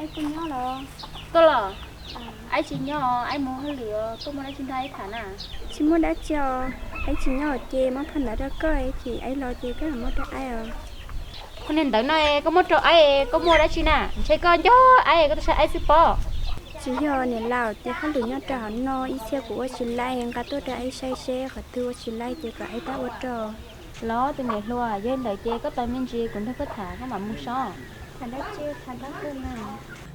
Aib tuaj nyob los? Tuaj los. Aib tsis nyob, aib mus hauj lwm, tuaj muaj dab tsi nrog aib tham na? Tsis muaj dab tsi os, aib tsis nyob ces muab phau ntawv rau koj ces aib los ces koj mam muab rau aib os. Phau ntawv no koj muab rau aib, koj muaj dab tsi na? Ntshe koj nco aib, koj tuaj saib aib xwb pob. Tsis yog niam laus, ces hauj lwm nyob rau hauv no ib txhia kuv ua tsis laij, nqa tuaj rau aib saib seb qhov twg ua tsis laij ces kom aib pab ua rau. Los tus niam hluas, yog li ntawd ces koj tos me ntsis kuv nrog koj tham koj mam mus so. Tham dab tsi, tham dab tsi na?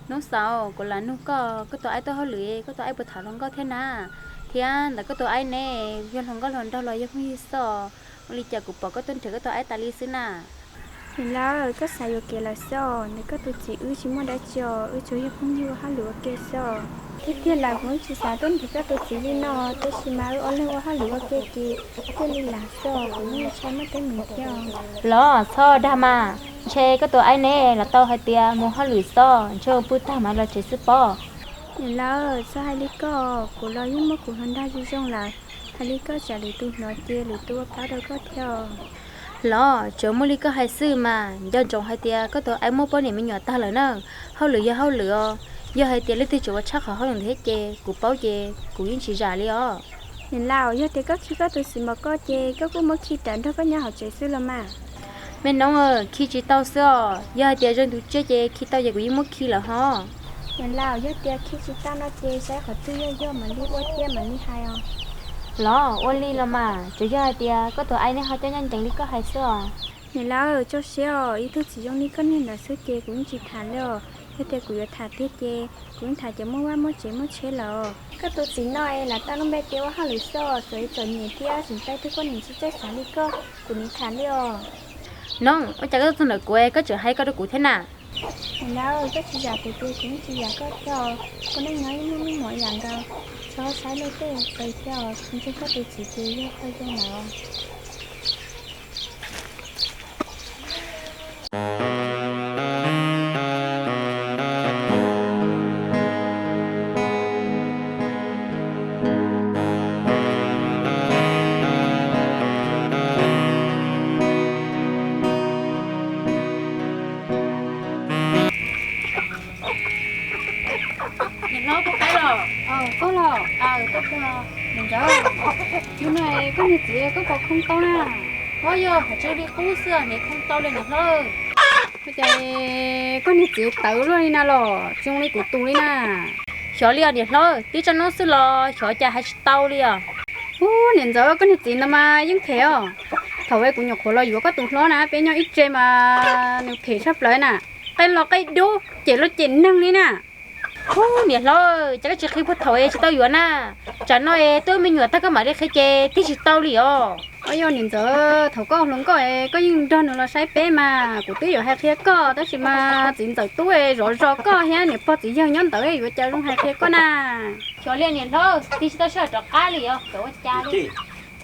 Hnub xaus kuv lam nug koj, koj tus aib tuaj hauj lwm, koj tus aib puas tham hluas nkauj thiab na? Thiab ntawm koj tus aib ne, yog hluas nkauj hluas nraug los yog phooj ywg xwb os? Ua li cas kuv pom koj tuaj nrhiav koj tus aib tas li xwb na? Niam laus, koj xav yuam kev lawm xwb os, ntawm koj tus txiv wb tsis muaj dab tsi os, wb tsuas yog phooj ywg ua hauj lwm ua ke xwb os. Tiag tiag lawm kuv tsis xav tuaj nrhiav koj tus txiv li no, tab sis mas wb ob leeg ua hauj lwm ua ke ces thiaj li lam xwb os, kuv yeej ntshai muaj teeb meem thiab os. Los txhob dag mas, ntshe koj tus aib ne los tau hais tias mus hauj lwm xwb, ntshe ua pw tag mas los tsev xwb pob. Niam laus, txhob hais li koj, kuv los yeej muaj kuv hluas nraug zoo zoo lawm, hais li koj tsam lwm tus hnov ces lwm tus ua plaub rau koj thiab os. Los tsuas muaj li koj hais xwb mas, nco ntsoov hais tias koj tus aib muaj poj niam me nyuam tag lawm na, hauj lwm yog hauj lwm os, yog hais tias leej twg tseem ua tshaj qhov hauj lwm ntawd thiab ces kuv paub ces kuv yeej tsis zam li os. Niam laus, yog tias koj khi koj tus txiv npaum koj ces koj kuj muab khi ram nrog koj nyob hauv tsev xwb los mas. Me nob, khi tsis tau xwb os, yog hais tias zoo tus tsiaj ces khi tau ces kuv yeej muab khi lawm hos. Niam laus, yog tias khi tsis tau no ces saib qhov twg yog yog mam li ua thiab mam li hais os. Los ua li los mas, tsuas yog hais tias koj tus aib nej ho coj ncaj ncees li koj hais xwb os. Niam laus, tso siab os, ib tug txiv zoo li koj niag ntawd xwb ces kuv yeej tsis tham li os. Yog tias kuv yuav tham tiag ces kuv yeej tham cov muaj vaj muaj tsev muaj tsheb lawm os. Koj tus txiv no es lam tau lub npe tias ua hauj lwm xwb os, txom ib txom nyem thiab tseem tau ib tug poj niam tsis txawj xav li koj, kuv nim tham li os. Nob, ua cas koj tuaj txog ntawm kuv es koj tseem hais koj rau kuv thiab na? Niam laus, koj tsis zam kuv ces kuv yeej tsis zam koj thiab os. Kuv neej nyob yeej muaj meej mom ib yam nkaus, txhob saib luag tej pes thiab os, ntshe koj tus txiv ces yog pog zoo lawm os. Niam hlob, koj qaib los? Koj los? Niam ntxawm, yog no koj niag txiv koj puas khoo tau na? Ua yog hais tsis li qub xwb, niam khoo tau li niam hlob. Ua cas koj niag txiv tawv luaj li na los tsis zoo li kuv tus li na? Xyov li os niam hlob, tib tsob hnub xwb los xyov cas hais tsis tau li os. Ub, niam ntxawm, koj niag txiv ntawd mas yeej phem os. Thaum kuv nyuam qhuav los yuav koj tus hlob na, peb nyob ib tse mas nws phem tshaj plaws na. Qe los qe dub, cem los cem neeg li na. Ub, niam hlob, cas koj tsis qhia puag thaum es tsis tau yuav na? Tsam no es twb me nyuam tag koj mam li qhia ces twb tsis tau li os. Ua yog niam ntxawm, thaum koj hluas nkauj es koj yeej nrog nws los saib peb mas kuv twb yuav hais qhia koj, tab sis mas txiv ntxawm tub es zov zog koj thiab niam pog txiv yawg nyob ntawd yuav cas zoo hais qhia koj na. Xyov li niam hlob, tig tsis tau sij hawm rov qab li os, xyov ua cas li.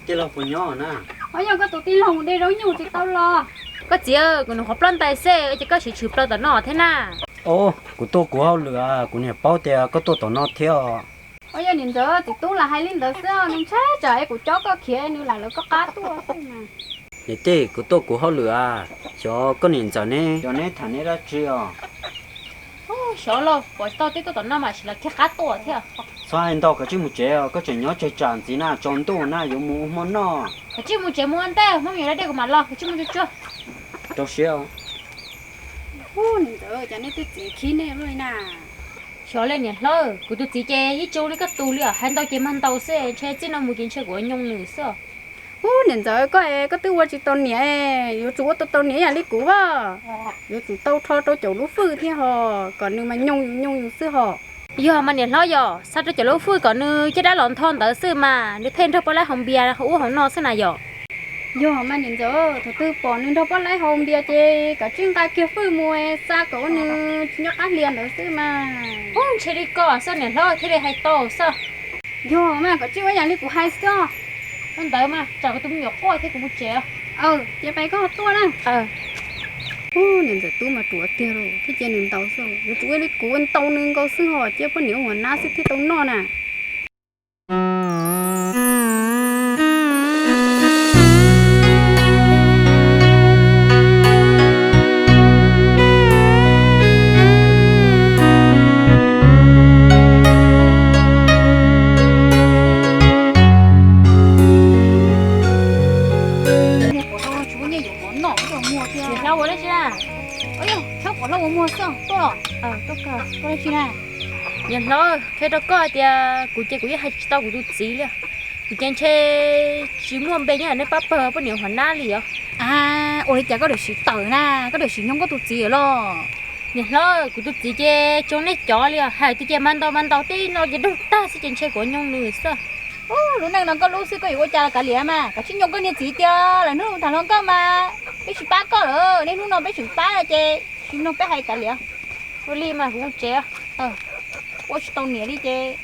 Tij laug puas nyob na? Ua yog koj tus tij laug mus de zaub nyuj tsis tau los? Koj txiv, kuv nyuam qhuav ploj ntais xwb, ua cas koj siv tshwm plaws tom no thiab na? Au, kuv tuaj kuv hauj lwm, kuv niam paub tias koj tuaj tom no thiab os. Ua yog niam ntxawm, txiv tub lam hais li ntawd xwb, nws ntshai tsam es kuv cob koj khiav nws lam lawv koj qab tuaj xwb mas. Niam tij, kuv tuaj kuv hauj lwm a, xyov koj niam ntxawm ne, xyov neb tham neb dab tsi os? Xyov lauj, pom tsis tau twb tuaj tom no mas sim los kiag qab tuaj thiab. Txhob hais ntau, kav tsij mus tsev os, koj tseem nyob tseg tsam ntxiv na, tsaus ntuj na yuav mus ua hmo noj. Kav tsij mus tsev mus ua ntej, hmoob me nyuam dab dej kuv mam los, kav tsij mus tsuag tsuag. Rau siab. Ub, niam ntxawm, cas nej tej txiv khib nej luaj li na? Xyov li niam hlob, kuv tus txiv ces yeej tsis zoo li koj tus li os, hais ntau ces mag ntau xwb, ntshe txij no mus ces ntshe kuv ua nyoo nws xwb. Ub, niam ntxawm, koj es koj twb ua tsis tau niam, yuav tsum ua tau tau niam ib yam li kuv as. Yuav tsum tau rho rau caum lub fwj thiab ho, kom nws mas nyoo yus nyoo yus xwb ho. Yog mas niam hlob, yog xa rau caum lub fwj kom nws caj dab los ntho ntawd xwb mas, nws pheej nrog poj laib haus npias hauv ub hauv no xwb na yom. Yog mas niam ntxawm, thaum twg pom nws nrog poj laib haus npias ces kav tsij nqa kiag fwj mus xa kom ua nws tsis nco qab hlias ntawd xwb mas. Ub, ntshe li koj xwb niam hlob thiaj li hais tau xwb. Yog mas, kav tsij ua yam li kuv hais xwb. Ua ntawd mas tsam kuv tus me nyuam quaj thiab kuv mus tsev. Ces pais koj ho tuaj na. Ub, niam ntxawm tub mas ruam tiag lauj, thiaj cia nws ntaus xwb. Yuav tsum ua li kuv ua ntaus nws nkaus xwb ho, cia poj niam ua huam nab xwb thiaj tau noj na. Ua yog tshab pom hlo ua muag xwb tuaj los. Tuaj dab tsi na? Niam hlob, qhia rau koj hais tias kuv ces kuv yeej hais tsis tau kuv tus txiv li. Kuv ces ntshe tsis muaj npe nyob nej pab pawg poj niam Huas Nab li os. A, ua li cas koj yuav siv tawm na, koj yuav siv nyob koj tus txiv los? Niam hlob, kuv tus txiv ces tsis zoo nej cov li os, hais tias mas ntaus mas ntaus tej no ces raug tag xwb ces ntshe kuv nyob nws xwb. Lub neej no koj lub xwb, koj yuav ua cas los kav liam mas, kav tsij nyob koj niag txiv tiag, lawv hnub tham hluas nkauj mas peb tsis pab koj lawm, niaj hnub no peb tseem pab ces tsis mloog peb hais kav liam. Ua li mas kuv mus tsev. Ua tsis tau niam li ces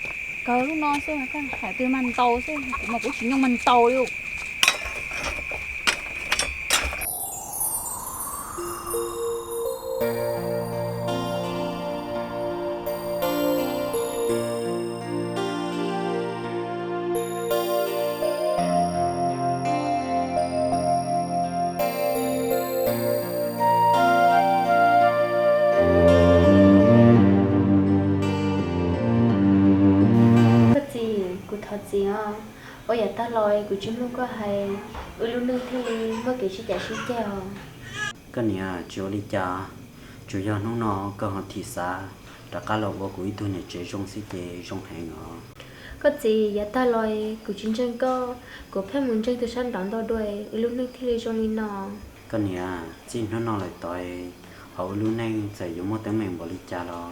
kawg lub no xwb, hais twg mas ntaus xwb, kuv mas kuv tsis nyob mas ntaus li. Koj txiv, kuv thov txim os. Ua yav tag los kuv tsis mloog koj hais, wb lub neej thiaj li muaj kev sib cav sib ceg os. Koj niam, tsis ua li cas, tsuas yog hnub no koj ho thim xav rov qab los ua kuv ib tug niam tsev zoo xwb ces zoo heev os. Koj txiv, yav tag los kuv tsis ntseeg koj, kuv pheej mus ntseeg tus sab nraud ntau dua, wb lub neej thiaj li zoo li no. Koj niam, txij hnub no lawm tod, hauv wb lub neej txawm yuav muaj teeb meem npaum li cas los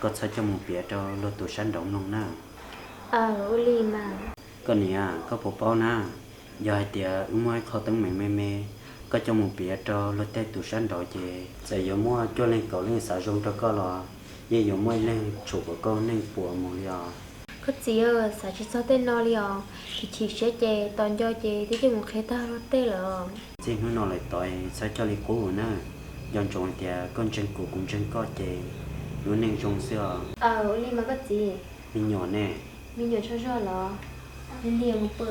koj txhob coj mus piav rau luag tus sab nraud mloog na. Ua li mas. Koj niam, koj puas paub na, yog hais tias wb muaj ib qho teeb meem me me, koj coj mus piav rau luag tej tus sab nraud ces txawm yuav muaj cuaj leeg kaum leej xav zoo rau koj los yeej yuav muaj ib leeg tshum kom koj neej puas mus li os. Koj txiv, xav tsis txog tej no li os, chim chim siab ces tos nco ces twb coj mus qhia tag luag tej lawm. Txij hnub no lawm tod txhob coj li qub na, nco ntsoov hais tias koj ntseeg kuv kuv ntseeg koj ces lub neej zoo xwb os. Ua li mas koj txiv. Me nyuam ne? Me nyuam tsaug zog los? Lig lig mus pw.